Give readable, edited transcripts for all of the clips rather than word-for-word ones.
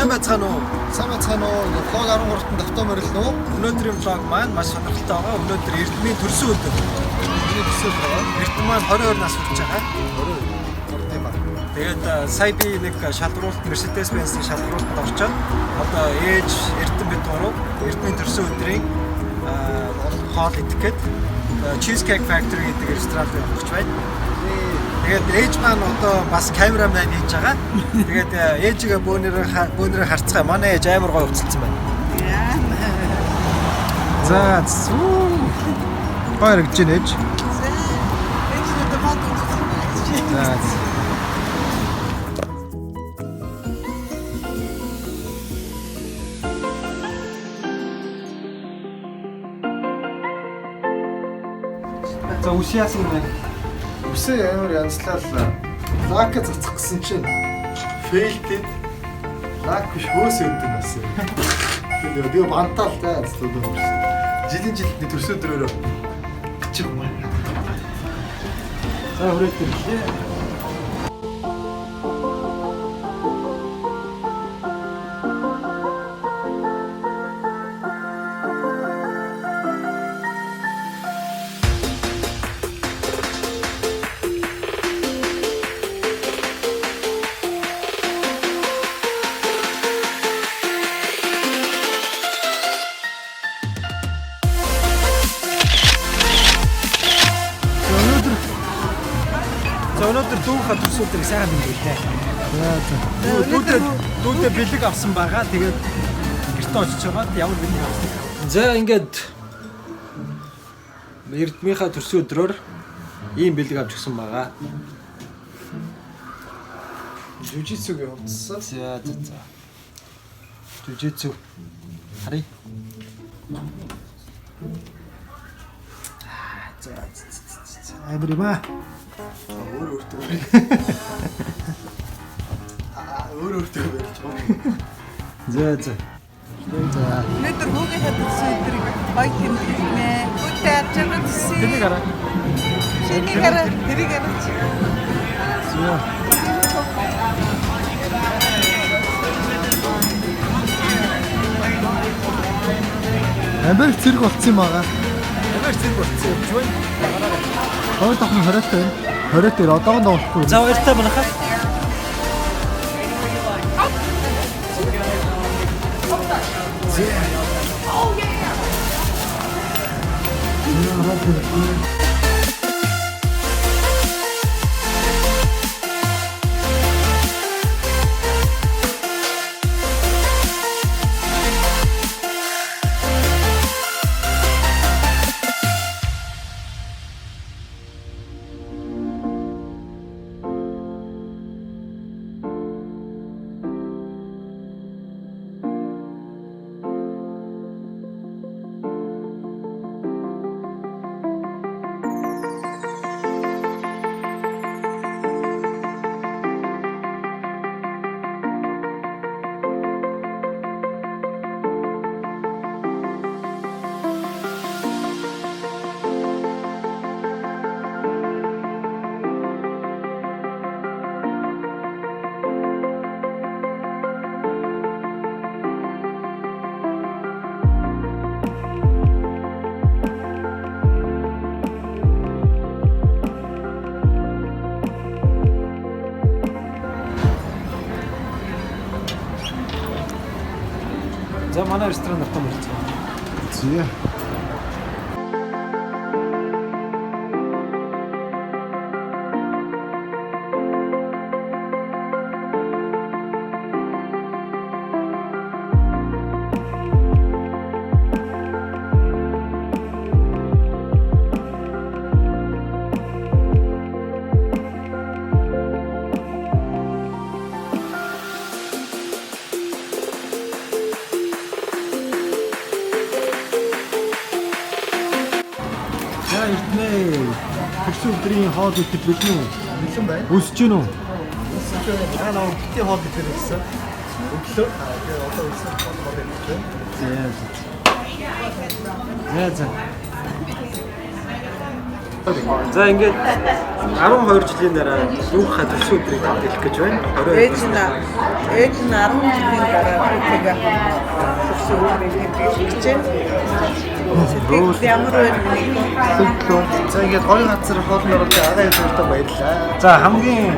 Сайн байцгаана уу? Сайн байцгаана уу? Vlog 13-т давтаа морилно уу? Өнөөдрийн vlog маань маш сонирхолтой байгаа. Өнөөдөр Эрдмийн төрсөн өдөр. Миний төсөөл байгаа. Эрдэм маань 22 нас хүрч байгаа. 22 тийм ба. Тэгээд сая би нэг шалгаруулалт Mercedes Benz-ийн шалгаруулалтанд орчоод одоо ээж Эрдэм бид гурав Эрдмийн төрсөн өдрийн хоол идэх гээд Cheesecake Factory гэдэг ресторанд явах гэж байна. Тэгээд ээж маань одоо бас камерамен хийж байгаа. Тэгээд ээжигээ бөөнөрөө харцгаа. Манай ээж амар гоё уцалсан байна. За зүү. Гоё харагдаж байна ээж. За. За үс яасан юм бэ? Үсээ амар янзлал лак цацах гэсэн чинь фейлтэд лак биш хөөс өгдөг бас. Тэгээд тэгээ бантаал та зөв өнгөрсөн. Жилийн жилд нэг төрсөн өдрөөрөө бичих юм аа. За хүрээд ирлээ. За өнөөдөр дүүхээ төрсөн өдрийг сайхан тэмдэглээ. За за. Дүүдээ бэлэг авсан байгаа. Тэгээд гэртээ очиж байгаад ямар бэлэг авсан. За ингээд Эрдмийнхаа төрсөн өдрөөр ийм бэлэг авч гисэн байгаа. Жужитсугийн хувцас. За за за. Жүжицү. Харъя. За за за. Амар юм аа. Өөр өөртөө. Аа өөр өөртөө барьж байгаа. За за. За. Өнөөдөр хүүгийнхээ төрсөн өдрийг гоё тэмдэглэнэ. Хүүтэй авч байгаа төсөө. Тэнийг хараа. Шинийг хараа, тэрийг хараач. За. Америк цэрэг болцсон юм аа. Амар зэрэг болцсон юм байна. Хоёр давхар 20 таа. 20 дээр одоогон тоглохгүй. За баяртай манайхаа. За манай ресторан автом болцсон. За. За Эрдэнэ төрсөн өдрийн хоол идэх бэлэн үү? Бэлэн байна. Өсөж гин үү? Өсөж байна. Аа нөө бити хоол идэх гэсэн. Өглөө. Аа тэгээ одоо өсөх хоол идэх байна. За за. За за. За, ингээд 12 жилийн дараа дүүхээ төрсөн өдрийг тэмдэглэх гэж байна. 22. Ээж нь 10 жилийн дараа хүүтэйгээ төрсөн өдрийг тэмдэглэх гэж байна. Сэтгэл ямар байна миний? За, ингээд гоё газар хоолнд оруулж агаа хоёртоо баярлалаа. За, хамгийн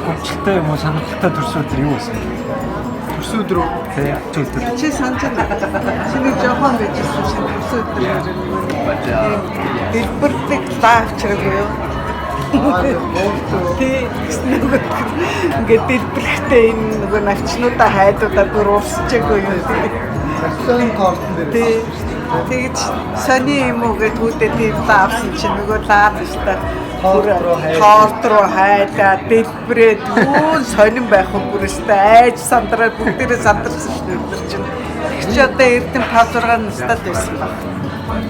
хөвчлөлтэй юм уу, сонирхолтой төрсөн өдөр юу байсан? Төрсөн өдөр үү? Тий, төрсөн өдөр. Чи санаж байна. Чиний жоохон байжсэн чинь төрсөн өдөр дэлбэрдэг лаа авчираагүй юу? Аа, гоо. Тий, тэгсэн нөгөө ингээд дэлбэрэхтэй энэ нөгөө навчнуудаа хайдуудаа бүр урсчаагүй юу? Саксон тортон дээр. Тий. Тэгж сони юм уу гэд хүүдээ тийм лаа авсан чинь нөгөө лаа нь та Торт руу хайлаа. торт руу хайлаа, дэлбэрээд юу сонин байх вэ, бүр өстой айж сандраад бүгдээрээ сандарсан шүү дээ өдөр чинь. Тэг чи одоо Эрдэм 5 6 настай л байсан баг.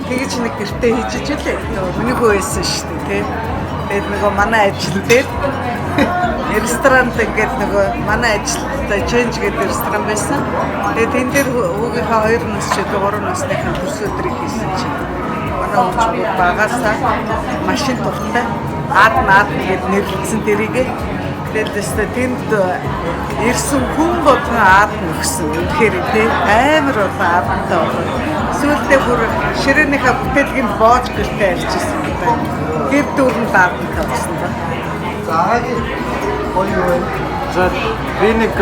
Тэгэж нэг гэртээ хийжиж үлээ. Нөгөө миний хүү байсан шүү дээ, тий. Тэгээд нөгөө манай ажил дээр ресторанд ингээд нөгөө манай ажилд Change гэдэг ресторан байсан. Тэгээд тэн дээр хүүгийнхаа 2 нас ч гэдэг 3 насныхаа төрсөн өдрийг хийсэн чинь манай хүү чинь бүр багасаа машин дуртай. Аад наад гээд нэрлэлсэн тэрийгээ. Тэгээд өстой тэнд ирсэн хүн болгон аад нөхсөн. Үнэхээр тий, амар болон аадтай болон. Сүүлдээ бүр ширээнийхээ бүтээлгийг боож гэртээ арчилсан юм байна. Гэр дүүрэн аадтай болсон ба. За, агагийн гоё юу вэ? За, би нэг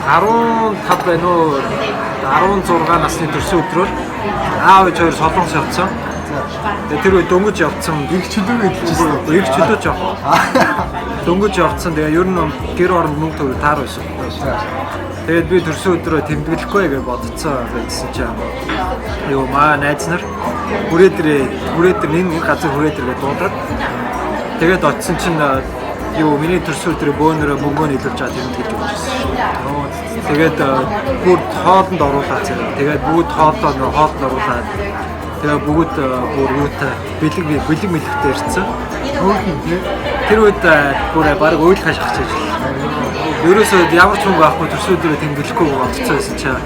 15 байна уу, 16 насны төрсөн өдрөөр аав ээж хоёр Солонгос явцсан. Тэгээ тэр үед дөнгөж явцсан. Их чөлөө идчихсэн. Их чөлөө жоох. Дөнгөж явцсан. Тэгээ ер нь гэр оронд мөнгө төгрөг таар байсан. Тэгээд би төрсөн өдрөө тэмдэглэхгүй гэж бодцсон байсан чинь юу маа найз нар хүрээд ирээ, хүрээд ир, энэ газар хүрээд ир гэж дуудаад, тэгээд очисон чинь юу миний төрсөн өдрөө бөөнөрөө мөнгөө нийлүүлж байгаа тэмдэглэж өгчихсэн шүү. Тэгээд бүр хоолнд оруулаад зэрэг. Тэгээд бүгд хооллоо, нөө хоолнд оруулаад, тэгээд бүгд бүр юутай бэлэг бэлэг мэлэгтэй ирсэн. Хөөхөн тий. Тэр үед бүр баг уйлах хашгирч байж. Ерөөсөө ямар ч мөнгө авахгүй төрсөн өдрөө тэмдэглэхгүй бодцсон байсан чинь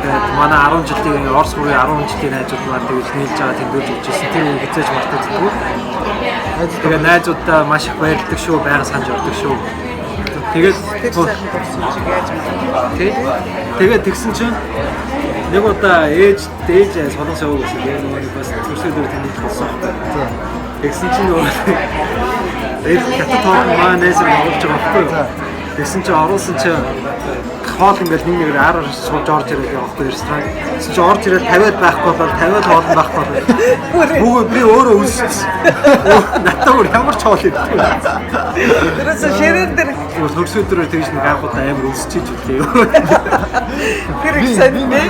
тэгээд манай 10 жилийн Орос бүрийн 10 жилийн найзууд маань тэгж нийлж байгаа тэмдэглэж өгч ирсэн. Тэр үеийг хэзээ ч мартагддаггүй. Тэгээд найзуудаа маш их баярлдаг шүү, байнга санаж ордог шүү. Тэгээд Тэр сайхан төрсөн чиг яаж мэдэх. Тий. Тэгээд тэгсэн чинь нэг удаа ээж ээж Солонгос яваа гэсэн. Тэгээд нөгөө нэг бас төрсөн өдрөө тэмдэглэх болсон байхгүй. Тэгсэн чинь нөгөө ээж хятад хоол маань найз нь оруулж байгаа байхгүй юу? Тэгсэн чинь оруулсан чинь хоол ингээл нэг нэгээр ар ар сууж орж ирээд явахгүй ресторан. Тэгсэн чинь орж ирээд 50-аад байхгүй болоод, 50-аад хоол байхгүй болоод бүгд би өөрөө өлссөн. Надад бүр ямар ч хоол идэхгүй. Тэрээс ширээн дээр Төрсөн өдрөөр тэгж нэг анхудаа амар өлсчиж үлээ. тэр их сонь бэ.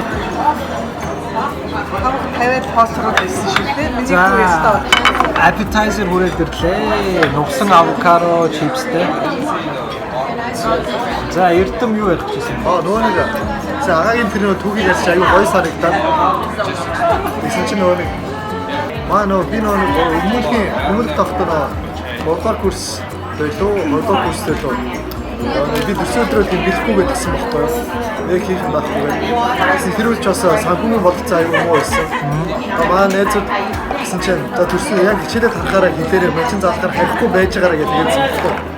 50-аад хоосроод байсан шүү дээ. Миний За. хүү өстой. Appetizer хүрээд ирлээ. Нугсан авокадо чипстэй. За, Эрдэм юу ярих гэжсэн? Аа, нөгөө нэг за агагийн тэр нөгөө түүхийг ярьж аюу гоё санагдаад. Тэгсэн чинь нөгөө нэг маа нөгөө би нөгөө нэг өмнөх тогтоо нөгөө 3 дугаар курс байлуу, 2 дугаар курс байлуу. Би төрсөн өдрөө тийм бэлэхгүй гэдгсэн байхгүй юу? Нэг хийх юм байхгүй гэдэг. Тэгсэн тэр үеч бас санхүүгийн бололцоо аюу муу байсан. Маа найзууд гэсэн чинь за төрсөн яг хичээлээ тарахаараа хэлээрээ, мачин залахаар харихгүй байж байгаараа гэж хэлсэн байхгүй юу?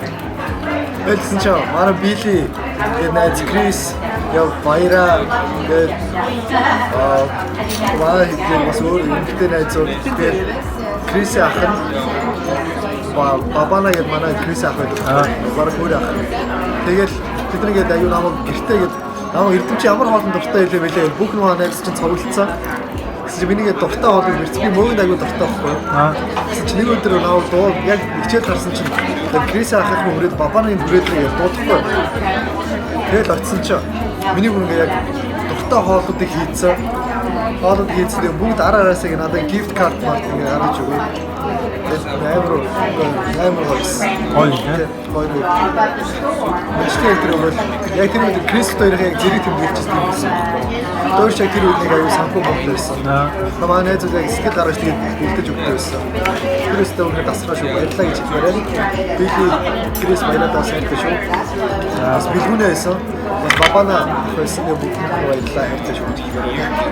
Хэлсэн чинь манай Били тэгээд найз Крис яв баяра тэгээд манай тэгээд бас өөр эмэгтэй найзууд, тэгээд Крисийн ах нь Бабана гэдэг манай Крис ах байдаг. Бараг өөр ах. Тэгэл тэд нар гээд аюу намайг гэртээ гээд намайг Эрдэм чи ямар хоолнд дуртай хэлээ бэлээ бүх нөгөө найз чинь цуглалцсан. Гэсэн чинь миний гээд дуртай хоолыг мэрц, би мөнгөнд аюу дуртай байхгүй юу? Гэсэн чинь нэг өдөр намайг дуу яг хичээл гарсан чинь Крис ахын хүрээд Бабанагийн хүрээд гэж дуудахгүй. Тэгэл очисон чинь миний бүр ингээ яг дуртай хоолуудыг хийцэн. Хоолууд хийцэн, тэгээ бүгд ар араасаа ингээ надад gift card март ингээ гаргаж өгөө. Тэгээд амар амар гоёсэн. Гоё тий. Гоё гоё. Мэжтэй тэр өгөөл яг тэр үед Крис хоёрын яг зэрэг тэмдэглэжсэн юм байсан. Дөрш яг тэр үед нэг аюу санхүү мөнгө байсан. Манай найзууд яг сэтгэл гаргаж тэгээд бэлдэж өгдөг байсан. Тэр өстө үнээр дасраа шүү, баярлалаа гэж хэлмээр байна. Били, Крис, баяраа бас хайртай шүү. Бас бэлгүүнээ байсан. Бас бабана ах байсан. Тэгээ бүгд баярлалаа, хайртай шүү гэж хэлмээр байна.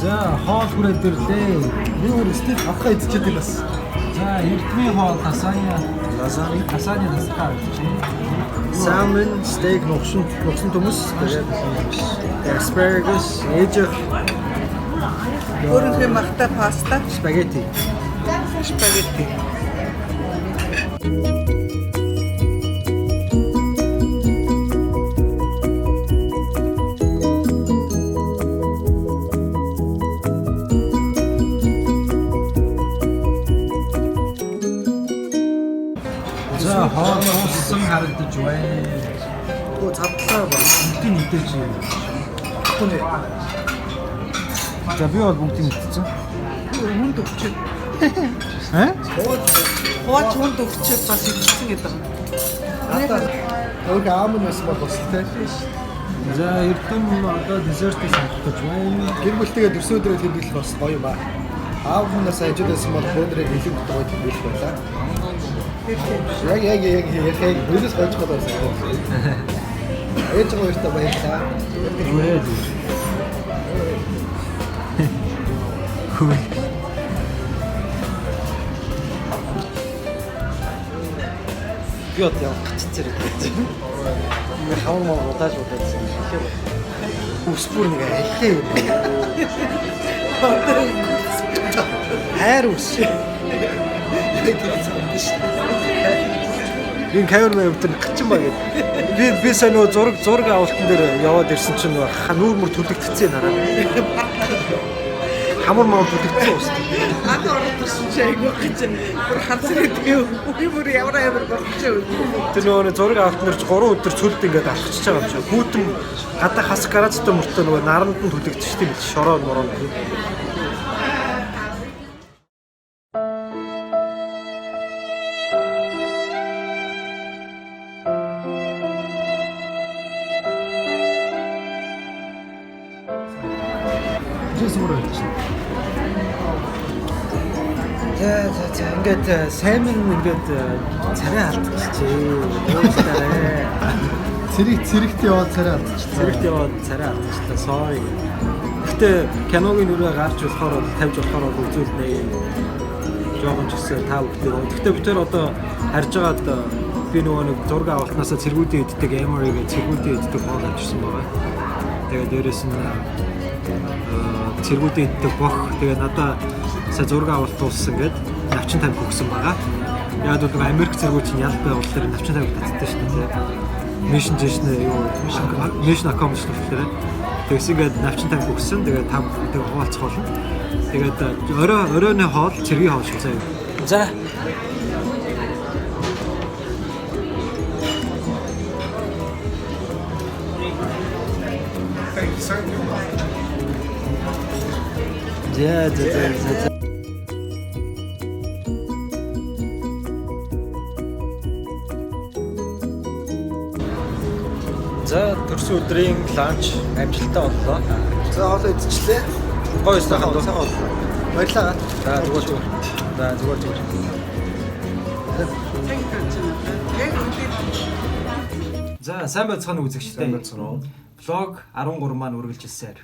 За, хоол хүрээд ирлээ. Би өөр стейк авахаа идчихэд бас. За, Эрдмийн хоол лазанья, Лазанья, лазанья тасгаа авчихъя. Salmon, steak, нугсан төмөс, тэгээд asparagus, ээжих Өөрийнхөө махтай паста, спагетти. Спагетти. За, хоол дууссан харагдаж байна. Оо, задлаа баг. Бүгдийг идэж. Түүний. За, би бол бүгдийг идсэн. Хүнд өгчөө. Э? Хувааж хүнд өгчөө бас идсэн гэдэг. Надад өөр аам нь байсан бол бас л те. За, Эрдэм одоо dessert ийг сонгох гэж байна. Гэр бүлтэйгээ төрсөн өдрөө тэмдэглэх бас гоё юм аа. Аав хүнээс ажил байсан бол бөөндрийг илүү гоё тэмдэглэх байлаа. Яг яг яг яг яг хөлөөс гойж байгаа байсан. Ээж хоёртоо баярлалаа. Зүгээр зүгээр. Хүү. Би одоо яг гацц зэрэг. Би хавар маа удааж удаажсан. Тэгэхээр ус бүр нэг алхаа юм. Хайр ус. Яг тэр цамд шүү дээ. Би камерман өвдөр гачин ба гэд. Би сайн нөгөө зураг авалтан дээр яваад ирсэн чинь нөгөө нүүр мөр түлэгдсэн хараа. Хамар маа түлэгдсэн ус. Ад ороод ирсэн чи айгүй гэж бүр ханцраад үгүй бүр ямар амар болчихоо. Тэр нөгөө нэг зураг авалтан дээр чи 3 өдөр цөлд ингээд алхчихж байгаа юм шиг. Хүүтэн гадаа хас гараацтай мөртөө нөгөө наранд нь түлэгдчихтэй юм л шороо мороо. За за за, ингээд саймон ингээд царай алдчихжээ. Уучлаарай. Цэрэг цэрэгт яваад царай алдчихлаа. Цэрэгт яваад царай алдчихлаа. Sorry. Гэтэ киногийн нүрээ гарч болохоор бол тавьж болохоор бол үзүүлнэ. Жохон ч гэсэн та бүхтэй. Гэтэ бид тэр одоо харж байгаад би нөгөө нэг зураг авалтнаасаа цэргүүдийн иддэг Emory гэх цэргүүдийн иддэг хоол авчирсан байгаа. Тэгээд дээрэс нь цэргүүдийн иддэг бох. Тэгээд надаа сая зураг авалт дууссан гээд навчин тамхи өгсөн байгаа. Яг бол нөгөө Америк цэргүүд чинь ял байгуулалт навчин тамхи татдаг шүү дээ. Mission жишнэ юу mission accomplished болохоор тэгсэн ингээд навчин тамхи өгсөн. Тэгээд та тэгээд хуваалцах болно. Тэгээд орой оройны хоол цэргийн хоол шүү заяа. За. Thank you, sir. За за за за. За, төрсөн өдрийн lunch амжилттай боллоо. За, хоолоо идчихлээ. Гоё өстой хандуу. Сайхан боллоо. Баярлалаа. За, зүгээр зүгээр. За, зүгээр зүгээр. Яг үндэ За, сайн байцгаана үзэгчдээ. Сайн байцгаана уу. Vlog 13 маань үргэлжилсээр.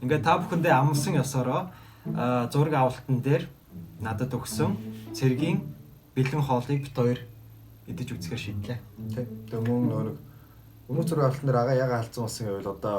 Ингээд та бүхэндээ амлсан ёсороо зураг авалтан дээр надад өгсөн цэргийн бэлэн хоолыг бит хоёр идэж үзэхээр шийдлээ. Тэг. Тэгээ мөн нөгөө нэг өмнөх зураг авалтан дээр агаа яга алдсан болсон гэвэл одоо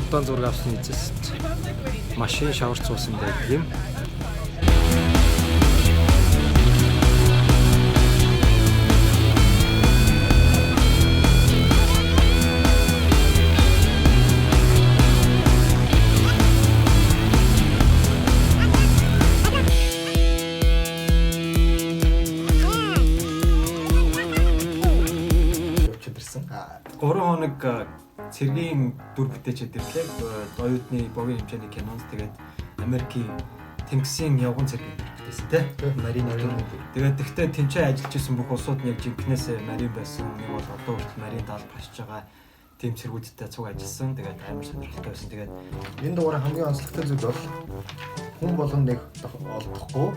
Удаан зураг авсан эцэст машин шаварч суусан байдаг юм. Явж чадэрсэн. 3 хоног цэргийн дүр бүтээчээд ирлээ. Оюутны богино хэмжээний кинонд тэгээд Америкийн тэнгисийн явган цэргийн дүр бүтээсэн тий. Marine дүр. Тэгээд тэгтээ тэнцээ ажиллаж исэн бүх улсууд нь яг жинкнээсээ Marine байсан. Нэг бол одоо хүртэл Marine даалт гарч байгаа тийм цэргүүдтэй цуг ажилласан. Тэгээд амар сонирхолтой байсан. Тэгээд Энэ дугаарын хамгийн онцлогтой зүйл бол хүн болгон нэг олдохгүй.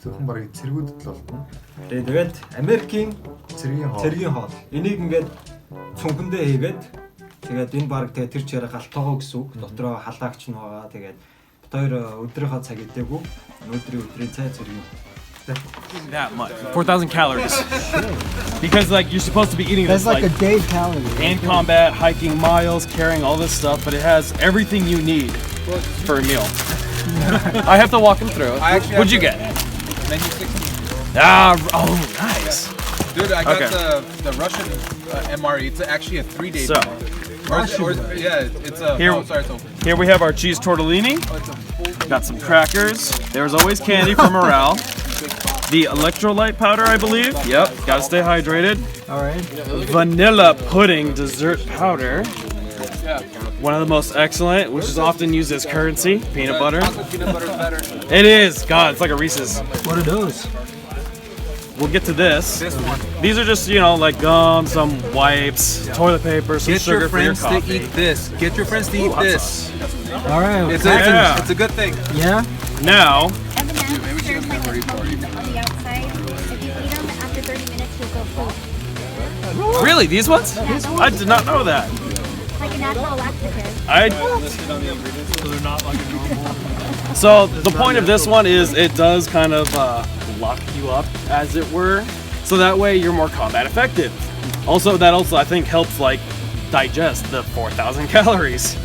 Зөвхөн бараг цэргүүдэд л олдоно. Тэгээд Америкийн Цэргийн хоол. цэргийн хоол. Энийг ингээд цүнхэндээ хийгээд тэгээд энэ баг тэгээд тэр чигээр галтоогоо гэсэн үг. Дотроо халаагч нь байгаа. Тэгээд бит хоёр өдрийнхөө цаг идээгүй. Өнөөдрийн өдрийн цай цэргийн. That much. 4,000 calories. Because like you're supposed to be eating this like, day calorie. in combat, hiking miles, carrying all this stuff, but it has everything you need for a meal. I have to walk him through it. I actually What'd you have get? Menu 16. Ah, oh, nice. Dude, I got Okay. the Russian MRE. It's actually a 3-day. So- Yeah, it's a. Here- oh, sorry, it's open. Here we have our cheese tortellini. Oh, it's a full. Got some crackers. There's always candy for morale. The electrolyte powder, I believe. Yep, gotta stay hydrated. All right. Vanilla pudding dessert powder. One of the most excellent, which is often used as currency, peanut butter. Chocolate peanut butter is better. It is. God, it's like a Reese's. What are those? We'll get to this. This one. These are just, you know, like gum, some wipes, toilet paper, some Get sugar your for your friends to coffee. eat this. Get your friends to eat hot this. All right. Yeah. It's a good thing. Yeah. Now, M&M's, maybe we should there's have like a memory party. cone on the outside. If you eat them after 30 minutes, you'll go poop. really, these ones? I did not know that. Like a natural laxative. I So the point of this one is it does kind of lock you up, as it were, so that way you're more combat effective. Also, that also I think helps like digest the 4,000 calories.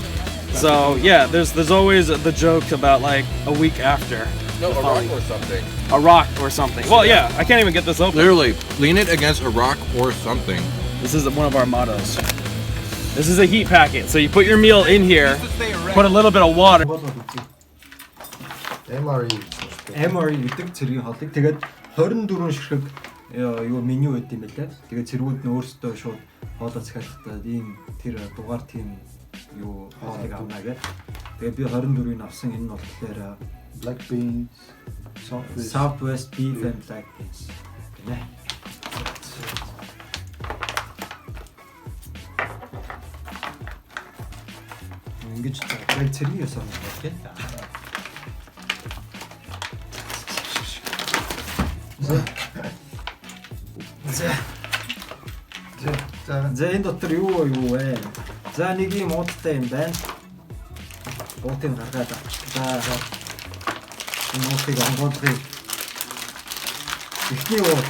So yeah, there's always the joke about like a week after No, a rock or something. a rock or something. Well, yeah, I can't even get this open. Literally, lean it against a rock or something. This is one of our mottos. This is a heat packet, so you put your meal in here, put a little bit of water. Болоод үзье. MRE гэж байна. MRE гэдэг цэргийн хоолыг тэгээд 24 ширхэг юу меню байд юм байлаа. Тэгээд цэргүүд нь өөрсдөө шууд хоолоо захиалахдаа ийм тэр дугаар тийм юу хоолыг авна гэх. Тэгээд би 24-ийг авсан. Энэ нь болохоор Black beans, soft Southwest beef and black beans гинэ. Ингэж яг цэргийн ёсоор нь болох юм. За. За За энэ дотор юу юу вэ? За нэг юм уудтай юм байна. Уутыг гаргаад авчихлаа. Энэ уутыг онгойлгоё. Эхний уут.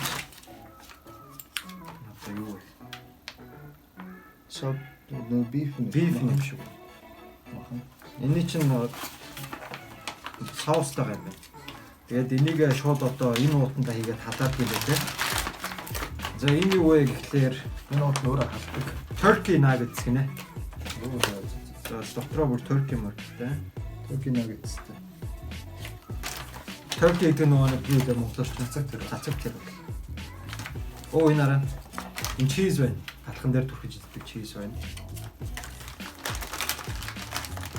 Одоо юу вэ? So no beef нь. Beef юм шиг. Эний чинь соустайгаа юм байна. Тэгээд энийг шууд одоо энэ уутандаа хийгээд халаад юм байна те. За энэ юу вэ гэхлээр Энэ уут нь өөрөө халдаг. Turkey nuggets гинэ. За дотроо бүр turkey мөртэй. Turkey nuggets-тэй. Turkey гэдэг нь нөгөө нэг юу вэ монголоор ч Цацаг тэр. цацаг тэр. Оо энэ араа энэ cheese байна. Галхан дээр түрхэж иддэг cheese байна.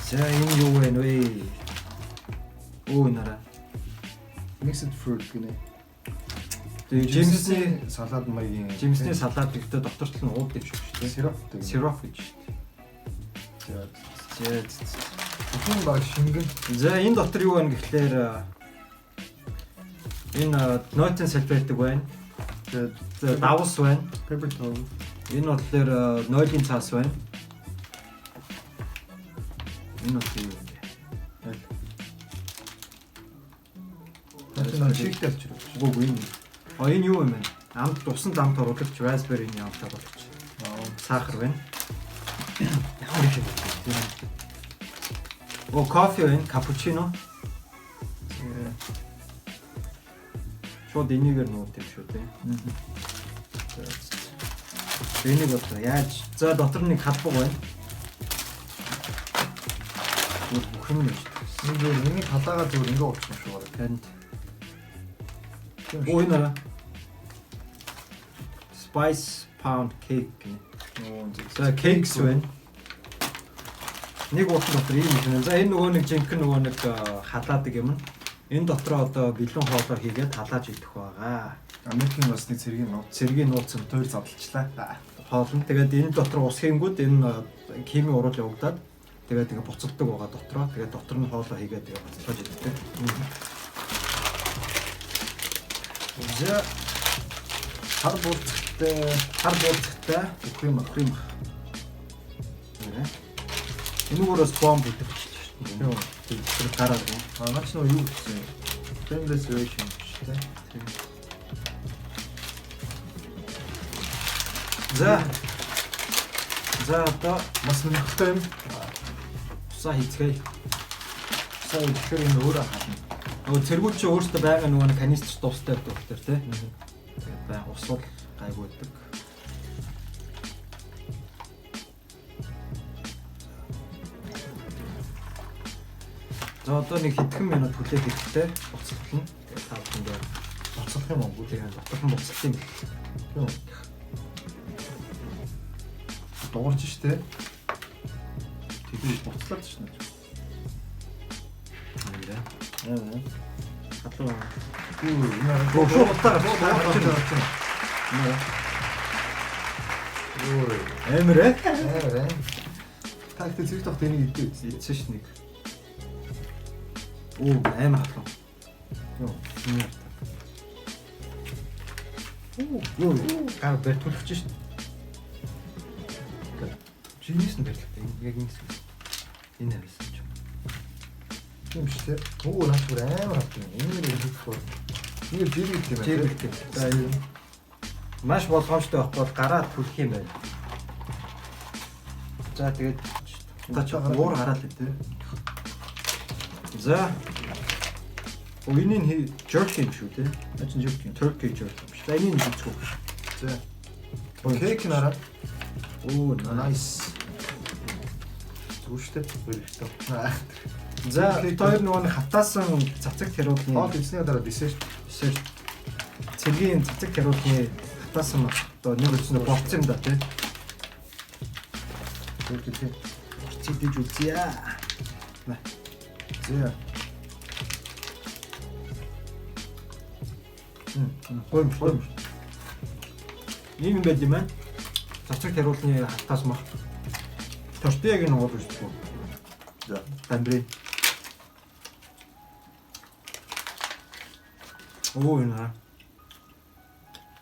За энэ юу вэ нэ? Оо энэ араа. Mixed fruit гинэ. Тэгээ Жимсний салаад маягийн жимсний салаад гэхдээ дотор тал нь ууд юм шиг шүү дээ. сироптэй. Сироп гэж шүү дээ. За За за, за. бүхэн баг шингэн. За энэ дотор юу байна гэхлээр энэ нойтон салфетик байна. Тэгээд За давс байна. paper towel. Энэ болохоор нойлын цаас байна. Энэ бол юу юм бэ? Аль. Тэр нэг шигтэй болчих. Үгүй үгүй энэ. А энэ юу юм бэ? Амт усанд амт оруулагч raspberry-ний амт оруулагч. Сахар байна. Ямар их юм бэ? Оо, кофе байна, капучино. Шууд энийгээр нууд юм шүү дээ. За, энийг одоо яаж? За, дотор нэг халбаг байна. Бүр бүх юм нэж. Нэг зүгээр энийг халаагаа зүгээр ингээ уучих юм шиг байна. Харин. Оо, энэ араа. Spice pound cake гэнэ. За, cakes байна. Нэг уутан дотор ийм юм. За, энэ нөгөө нэг жинхэнэ нөгөө нэг халаадаг юм. Энэ дотроо одоо бэлэн хоолоор хийгээд халааж идэх байгаа. Америкийн бас нэг цэргийн нууц. Цэргийн нууц нь Тойр задлчлаа. хоолно. Тэгээд энэ дотор ус хийнгүүд энэ химийн уруул явагдаад тэгээд ингээ буцалдаг байгаа дотроо. Тэгээд дотор нь хоолоо хийгээд тэгээ буцалгаж иддэг. За, Хар буурцтай хар буурцтай бүх юм бүх юм. Энүүгээр бас бомб идэх гэж байна. Тийм. Тэр гараад байна. Аа, наач нөгөө юу гэсэн юм? Frameless version шүү дээ. За. За, одоо Маш сонирхолтой юм. усаа хийцгээе. Сая тэгэхээр энэ өөрөө хална. Нөгөө цэргүүд чи өөртөө байгаа нөгөө нэг канистр тустай байдаг болохоор тий. Тэгээд бай ус бол гайгүй байдаг. За, одоо нэг хэдхэн минут хүлээх хэрэгтэй. Буцална. Тэгээд та бүхэндээ Буцалах юм уу? тэгээд доторхон буцалт юм. Тийм үү? Дуурч штэ. Тэгээд буцлаад шнэ. Нэрээ. Аа. Халуун. Үгүй энэ арай. Шууд утаа гарч гарч. байна. Ой, Амар ээ. амар ээ. Та ихтэй зэрэг тогт энийг идээ. Идсэн ш нэг. Оо, амар халуун. Тийм үү? Оо, юу гар бэр түлхэж шин. Чинээс нь барилгатай. Яг энэ хэсэг. Энэ харьсан ч. Тийм шүү дээ. Өө, наач бүр амар халуун. Энэ нэр хийхгүй. Энэ жирэг юм байна. Жирэг тийм. За, энэ маш болгоомжтой байхгүй бол гараа түлх юм байна. За, тэгээд та ч уур гараал дээ. За. Оо, энэ нь jerky юм шүү дээ. Наа чинь жирэг юм. Turkey jerky юм шүү. За, энийг үзэх үү. За. Кейк нараа. Оо, nice. Nice. Зүгээр шүү дээ. Хоёр ихтэй. За, бид хоёр нөгөө нэг хатаасан цацаг тариулны Хоол идсний дараа десерт. десерт. Цэргийн цацаг тариулны хатаасан мах одоо нэг өчнө болцсон юм да тий. Зүгээр тий. Борцыг диж үзье. За. Гоё юм, гоё юм. Ийм юм байд юм аа. Цацаг тариулны хатаас мах. Тортиаг нь уулж үздэг. За. Дамбри. Оо, энэ аа.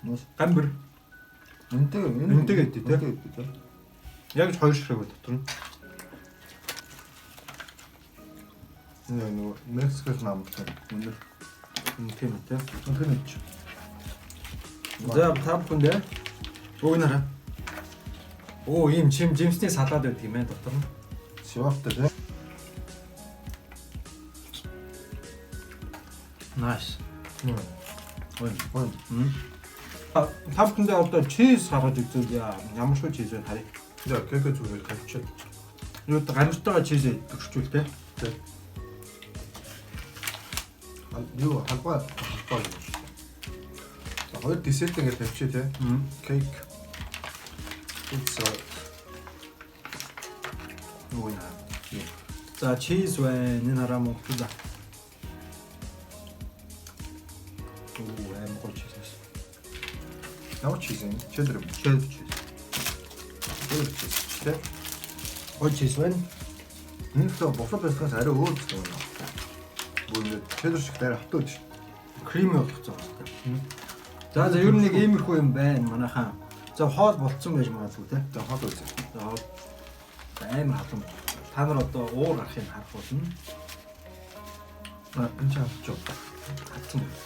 Нус. Гамбар. Үнтэй Үнэтэй гэдэг, тий? Үнэтэй гэдэг тий. Яг л хоёр ширхэг дотор нь. Энэ нөгөө Мексикос намтай. Үнэр. Тийм үү те. Үнэр нь ч. За, та бүхэндээ өгнөрөө. Оо, ийм чим жимсний салаад байдаг юм байна дотор нь. Сироптай тий. Nice. Ой, ой. Та бүхэндээ одоо чиз гаргаж үзүүлье. Ямар шүү чиз вэ харъя. За, кейкэ зүгээр тавьчихад. Юу гамжтайгаа чиз төгсчүүл те. Тий. Юу халбаа халбаа гэж. За, хоёр десерт ингээд тавьчих тий. Кейк. It's Юу яа. За, чиз вэ? Энэ хараа монголчууд. Оо, амар гоё чиз. Ямар чиз юм? Чеддер юм. Cheddar cheese. Чеддер чиз тий. Гоё чиз байна. Энэ л бусад байсгаас арай өөр зүйл юм. Бүр ингээд чеддер шиг арай хатуу шүү. Creamy болгоцсон байна. За за, ер нь нэг иймэрхүү юм байна манайхаа. За, хоол болцсон байж магадгүй те. За, хоол үзье. За, хоол. За, амар халуун. Та нар одоо уур гарахыг харах болно. А, энэ ч халчих. Хатсан байна.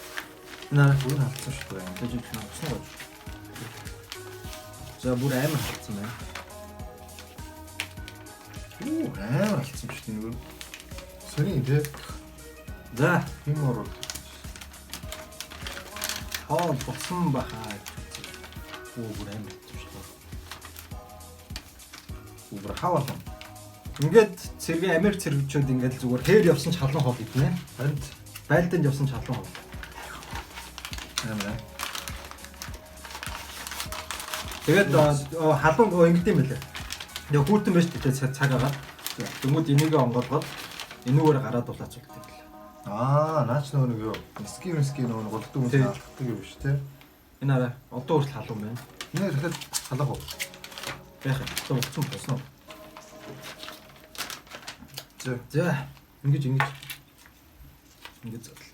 Наа Бүр нь халдсан шүү дээ. гэж байна. Усан гоё. За, бүр амар халдсан байна. Үу, амар алдсан юм шүү дээ нөгөө. Сони тий. За, Хим орол. хоол болсон баха. Оо, бүр амар алдсан шүү дээ. Үу, бүр хаваалаа. Ингээд цэргийн Америк цэрэгчүүд ингээд л зүгээр хээр явсан ч халуун хоол иднэ. Харин Байлданд явсан ч халуун хоол. амар. Тэгээд халуун ингэдэм байлаа. Тэгээ хүүтэн байж тээ цаг агаад. Тэнгүүд энийг онгоолгоод энүүгээр гараад дулаацуулдаг лээ. Аа, наач нөгөө нэг юу? Ски мски нөгөө нэг голддог хүмүүс Тий. алддаг юм биш тий. Энэ арай одоо хүртэл халуун байна. Нэ дахиад халах уу? Байх юм. Одоо утсан болсон уу? За. За, ингэж ингэж ингэж задлаа.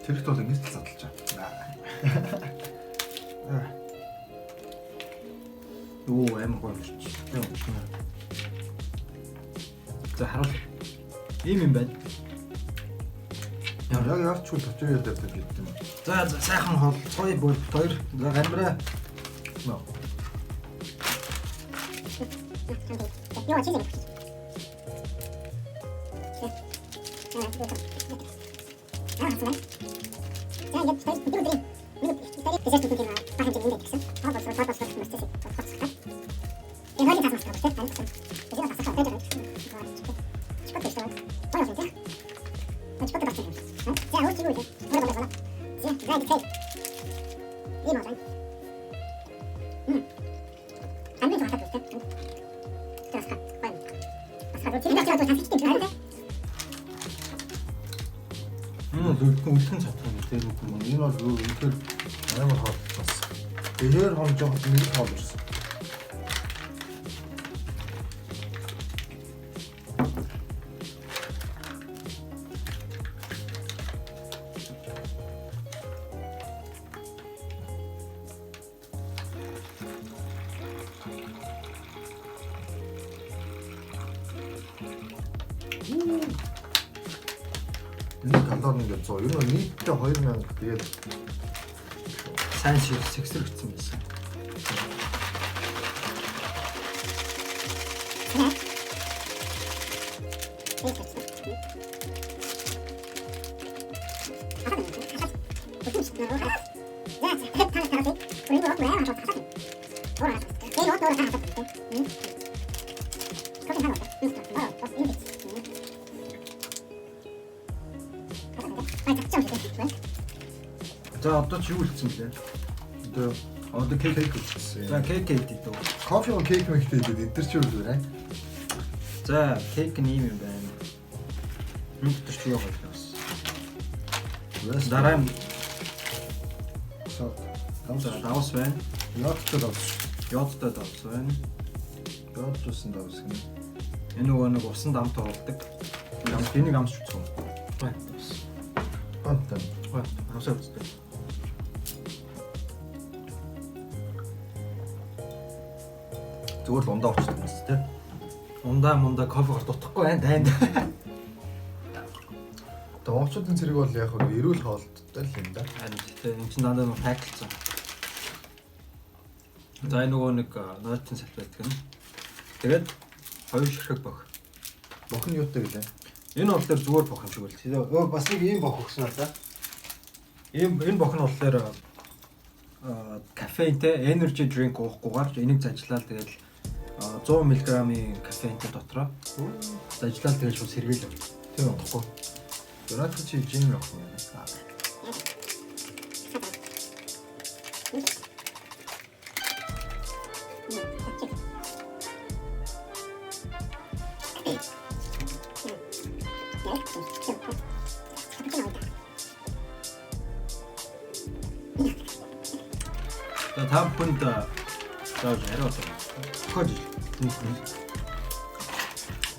Тэрхт бол ингэж л задлж байгаа. Юу амар гоё юм чи. За харуул. Ийм юм байна. Яг яарчгүй туториал дээр тавьж идэв юм. За за сайхан хоол гоё бол хоёр. За гамбра. Нөө. Энэ бол үлдэн үлдэн чадах юм тийм үү? Энэ бол юу үнэхээр амар хоол бас. Тэгэхээр хон жоохон нэг хоол ирсэн. Нэг калори ингээд 100. Ер нь нийтдээ 2000 тэгээд Сайн шиг сэгсрэгдсэн байсан. За одоо чи юу үлдсэн блэ? одоо Одоо кейк. кейк үлдсэн. За кейк идэх үү. Кофе уу кейк мэхтэй идээд эдэр чи юу вэ? За кейк нь ийм юм байна. Энэ дотор чи юу гоё бас. Дараа нь Сод. за давс байна. Йодтой давс. Йодтой давс байна. Йод тусан давс гэнэ. Энэ нөгөө нэг усан дамт оруулдаг. Амт энийг амсч үзэх юм. Гоё давс. Бантан. Гоё. Амсаа үздэг. Зүгээр л ундаа уучдаг юм байна тий. Ундаа мундаа кофегоор дутахгүй байна дайнд. Одоо монголчуудын цэрэг бол яг хөө эрүүл хоолттой л юм да. Харин тэгээ энэ чинь дандаа нэг паклцсан. За энэ нөгөө нэг нойтон салфетик нь. Тэгээд хоёр ширхэг бох. Бох нь юутай гэлээ? Энэ бол тэр зүгээр бох юм шиг байл. Тэгээ өө бас нэг ийм бох өгсөн надаа. Ийм энэ бох нь болохоор кофеинтэй energy drink уухгүйгээр энийг зажлал тэгэл 100 мг-ийн кофеинтэй дотроо зажлал тэгэл шууд сэргээл. Тийм утгагүй. Донат чи жин явах юм байна. За та бүхэнд заавал яриа болоо. Тохиож ил.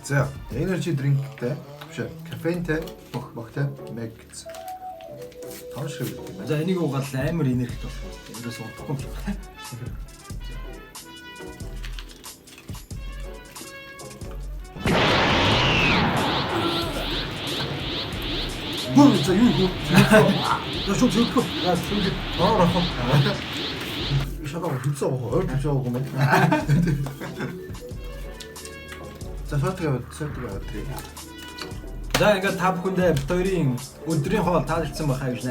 За, energy drinkтэй биш ээ, кофеинтэй бох бохтой мэг гэсэн. Том шиг юм байна. За энийг уугаад л амар энергитэй болох юм. Эндээс удахгүй юм шиг. Бүү за юу юу? Я шууд зөвлөхөө. Я шууд доор авах. Шалаа хинцээ авах. Ойр тавьж авах юм байна. За сотог яваад, сотог яваад. За ингээд та бүхэндээ бид хоёрын өдрийн хоол таалагдсан байхаа гэж найдаж